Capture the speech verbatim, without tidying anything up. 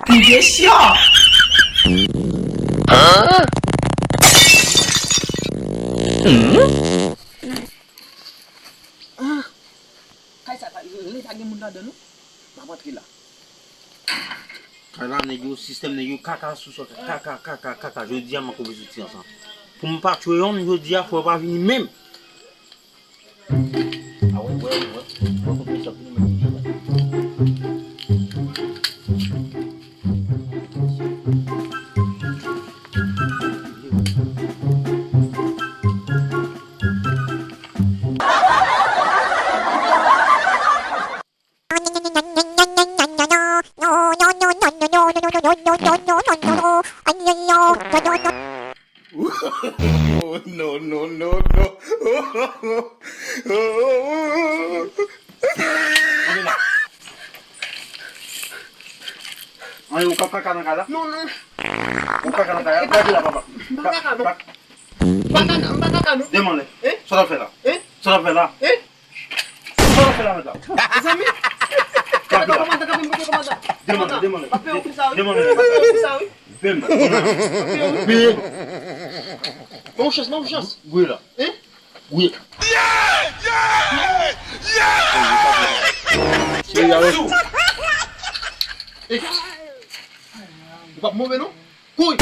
Vye syo. Kay sa, leta gen moun ladan, non? M ap antre la. Kay la, nèg yo, sistèm nèg yo, kaka sou sòt, kaka, kaka, kaka. Jodi a, m ap koupe sou ti ansan. Pou m pa tchwe yonn, jodi a, fò yo pa vini menm. A wè, wè, wè, wè, kote sa vini menm. Oh, no, no, no, no. Anyen, ou k ap kaka nan kay la? Non, non. Ou kaka nan kay la? Gade la, papa. M pa kaka, non. M pa kaka, m pa kaka, non. Demen lè. Eh? Sa w ap fè la? Eh? Sa w ap fè la? Eh? Sa w ap fè la, mèt la? Mezanmi. Kanpe la. Kòmandan, kanpe, m kanpe, kòmandan. Demen lè, demen lè. Pa fè yon kou sa, wi. Demen lè. Pa fè yon kou sa, wi. Demen lè. Ban yon chans, ban yon chans. Gwe la. Eh? Wi. Sou. Eh. Ou p ap move non? Kouri.